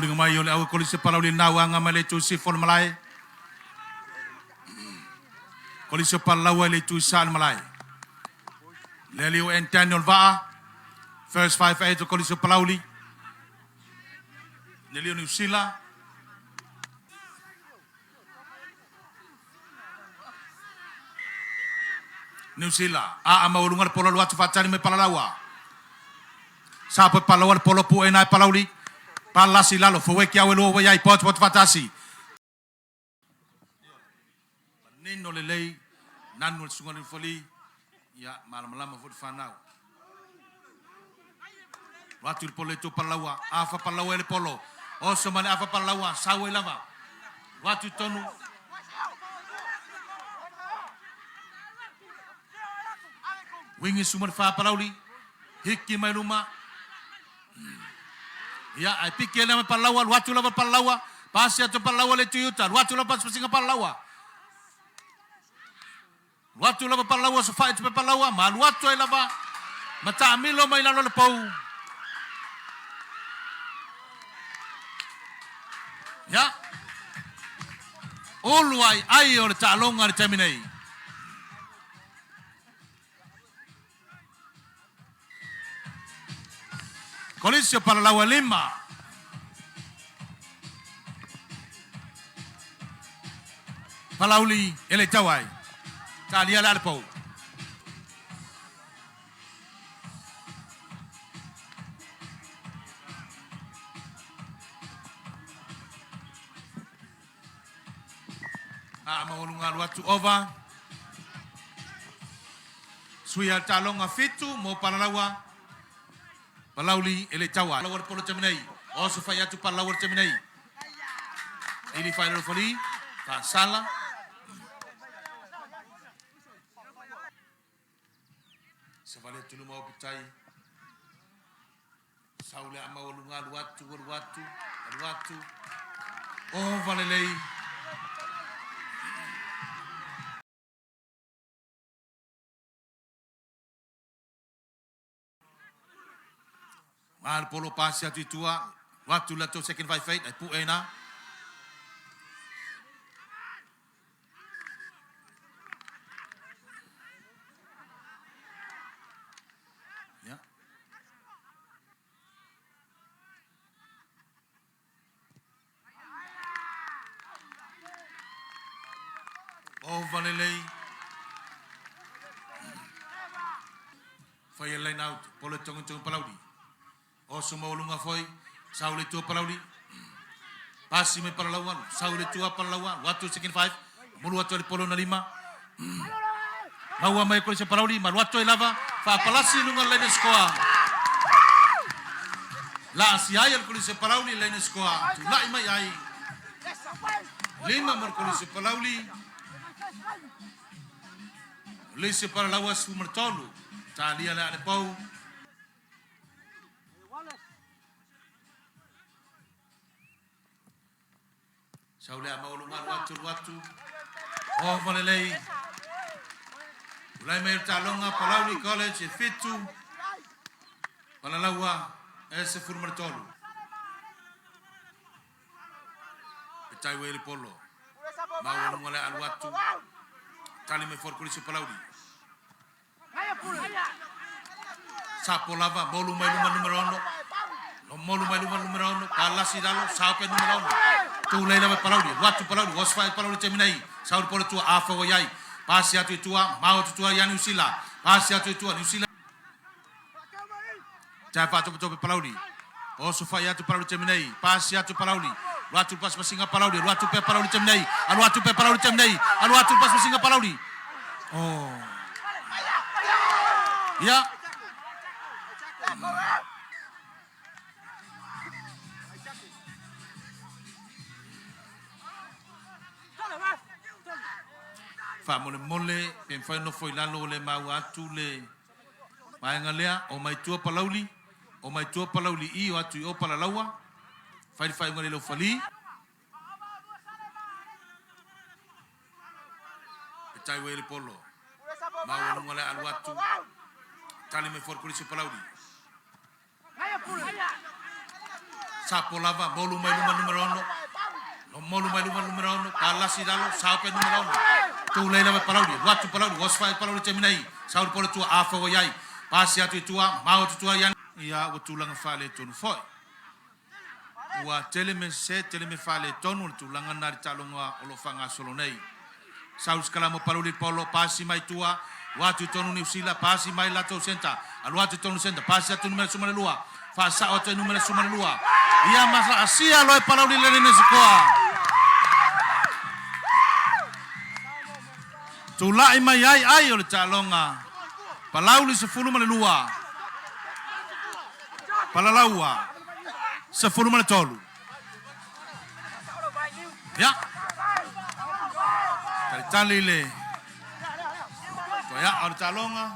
Foliga mai o le au kolisi Palauli na uaga mai le itu sifo o le malae. Kolisi o Palalaua i le itu sa o le malae. Le Leo and Daniel Vaa, first 5'8 o Kolisi o Palauli. Le Leo Niu Sila. Niu Sila, aa maualuga le polo alu atu faatali mai Palalaua. Sa poe Palalaua le polo pu'e ina e Palauli. Palasi i lalo, faueki au e lua ua i ai, poto poto faatasi. Manino lelei, nanu o le susuga i le Ufali, ia malamalama foi le fanau. Alu atu le polo i le itu Palalaua, afa Palalaua e le polo, oso mai le afa Palalaua, sau ai lava. Alu atu i totonu. Uigi suma le fa Palauli, hiki mai luma. Ia, ae piki ai ma Palalaua, alu atu lava Palalaua, pasi atu Palalaua le itu i uta, alu atu lava pasipasiga Palalaua. Alu atu lava Palalaua, sofa'i atu pea Palalaua, ma alu atu ai lava ma taamilo mai lalo le pou. Ia, ulu ai ai o le taaloga i le taimi nei. Kolisi o Palalaua 5. Palauli e le tau ai. Talia le alepou. A maualuga alu atu ova. Sui a taaloga 7 mo Palalaua. Palauli e le taua. Laua le polo taimi nei. Oso fai atu Palalaua le taimi nei. Ili fai lalo fali. Faasala. Savali atu luma o pitai. Sau le a maualuga alu atu, alu atu, alu atu. Ova lelei. A le polo pasi atu i tua, alu atu le atu second 5'8, ai pu'e ina. Yeah. Ova lelei. Fai e line out, polo e tonga tonga Palauli. Oso maualuga foi, sau le tua Palauli. Pasi mai Palalaua, sau le tua Palalaua, atu second five, mulu atu le polo na lima. Maua mai kolisi Palauli, malu atu ai lava, faapalasi i luga le laina sikoa. Laasia ai le kolisi Palauli le laina sikoa, tulai mai ai. 5 mo le kolisi Palauli. Kolisi Palalaua 13, talia le ale pau. Sau le maualuga alu atu alu atu. Ova lelei. Tulai mai o le taaloga Palauli College e 7. Palalaua e 13. E tai ue le polo. Maualuga le alu atu. Tali mai foi le kolisi o Palauli. Sapo lava, molu mai luma numera 6. Molu mai luma numera 6, palasi i lalo, sao pe numera 6. Tūlei lava Palauli, alu atu Palauli, osofai Palauli taimi nei. Sau le polo tua, afa ua i ai. Pasi atu i tua, mao atu tua ia Niu Sila. Pasi atu i tua, Niu Sila. Tai faatopetope Palauli. Osofai atu Palauli taimi nei. Pasi atu Palauli. Alu atu le pasipasiga Palauli. Alu atu pea Palauli taimi nei. Alu atu pea Palauli taimi nei. Alu atu le pasipasiga Palauli. Oh. Ia. Faamolemole pe mafai ona nofo i lalo o le maua atu le vaega lea, o mai tua Palauli, o mai tua Palauli i, o atu i o Palalaua, fai le faaiuga le Laufali. E tai ua i le polo. Maualuga le alu atu. Tali mai foi le kolisi o Palauli. Sapo lava, molu mai luma numera 6. No molu mai luma numera 6, palasi lalo, sao pe numera 6. Tūlei lava Palauli, watu Palauli, osfa Palauli te minei. Sauli polo tua, afa wa iai. Pasi atu i tua, mao atu tua ian. Ia, ua tulaga faaletonu foi. Ua tele me se, tele me faaletonu le tulaga na le taaloga o lo o faagasolo nei. Saul Sikalamo Palauli Polo, pasi mai tua, ua atu i tonu Niu Sila, pasi mai latou centre, alu atu i tonu centre, pasi atu numera 12, faasao atu ai numera 12. Ia masa asia loe Palauli le nene sikoa. Tula'i mai ai ai o le taaloga. Palauli 12. Palalaua 13. Ia. Talitali le toea'a o le taaloga.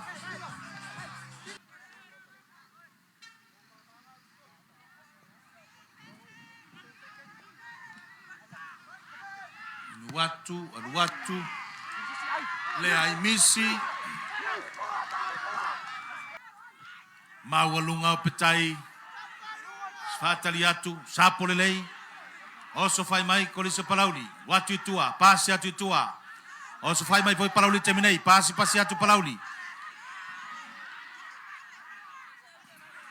Alu atu, alu atu. Leai misi. Maualuga o petai. Faatali atu, sapo lelei. Oso fai mai Kolisi o Palauli. Atu i tua, pasi atu i tua. Oso fai mai foi Palauli taimi nei. Pasi pasi atu Palauli.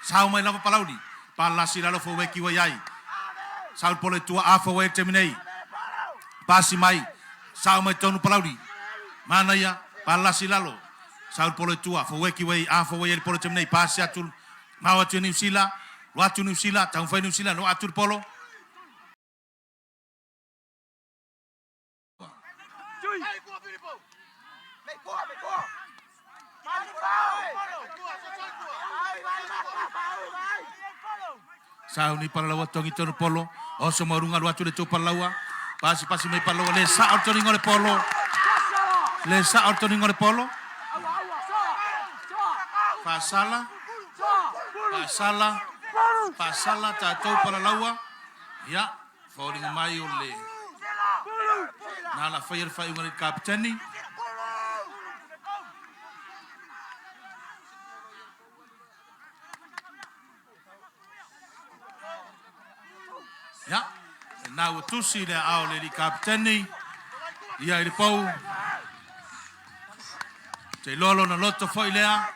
Sao mai lava Palauli. Palasi lalo fo weki wai ai. Saul polo i tua a fo wai taimi nei. Pasi mai. Sao mai tonu Palauli. Manaia. Palasi lalo. Saul polo i tua. Fo weki wai a fo wai ali polo taimi nei. Pasi atu. Mau atu e Niu Sila. Lo atu Niu Sila. Taumafai Niu Sila. No atu le polo. Sauni palalaua tongi tonu polo. Oso maurunga alu atu le tu palalaua. Pasi pasi mai palalaua le sao le toniga o le polo. Le sao le toniga o le polo. Faasala. Faasala. Faasala tatou palalaua. Ia, foliga mai o le na la faia le faaiuga le kapiteni. Ia, na ua tusi le ao le kapiteni. Ia i le pau. Te iloa lona loto foi lea.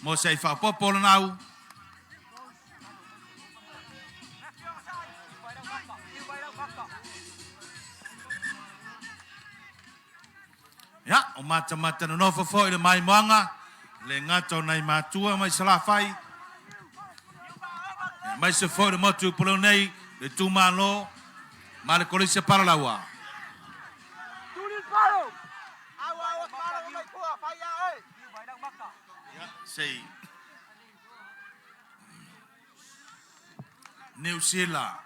Mo se ai faaopoopo o lona au. Ia, o matamata nonofo foi le maimoaga, le gata o nai matua mai Salafai, aemaise foi le motu i Puleo nei, le itumalo ma le Kolisi o Palalaua. Ia, sei. Niu Sila.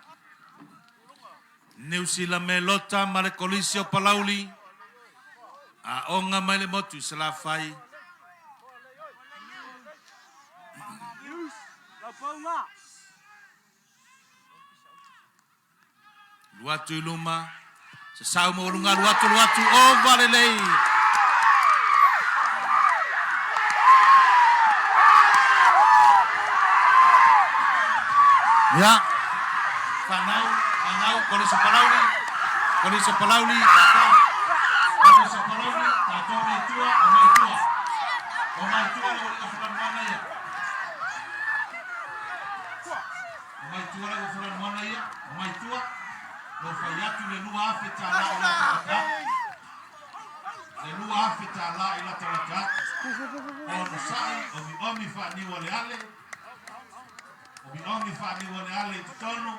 Niu Sila me Lota ma le Kolisi o Palauli, aoga mai le motu i Salafai. Alu atu i luma, sasau maualuga alu atu, alu atu, ova lelei. Ia, fanau, fanau, Kolisi o Palauli, Kolisi o Palauli, Kolisi o Palauli, tatou mai tua, o mai tua. O mai tua le uliga fulanoana ia. O mai tua le ua fulanoana ia, o mai tua, lo fai atu le $2,000 i lata lata atu. Le $2,000 i lata lata atu. Onosai, omiomi faaniu aleale, omiomi faaniu aleale i totonu,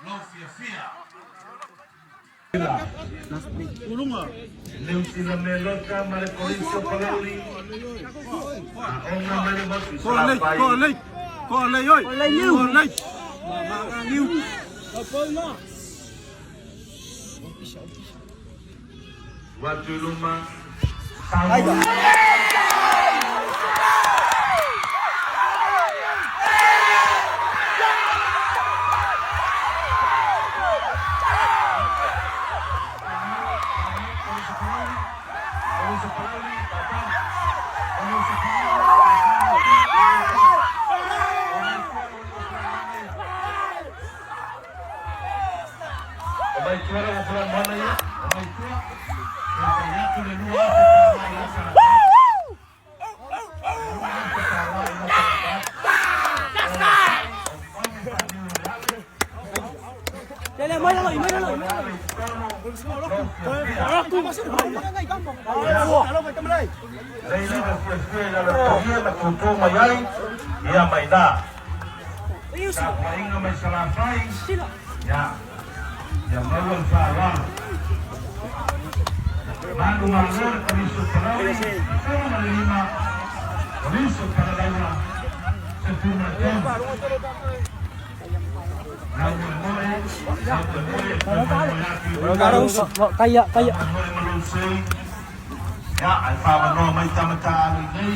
lou fiafia. Niu Sila me Lota ma le Kolisi o Palauli, aoga mai le motu i Salafai. Atu i luma, Lei lava fuefue i lalo paia ma tutu mai ai ia mai na. Tapuaiga mai Salafai, ia, ia maua le faaaloalo. Manu malo le Kolisi o Palauli, 15, Kolisi o Palalaua, 13. Faamoemoe, faamoemoe, faamoemoe atu i Kaya, kaya. Faamoemoe ma lou sei. Ia, ae faavanoa mai tama taaalo i nei.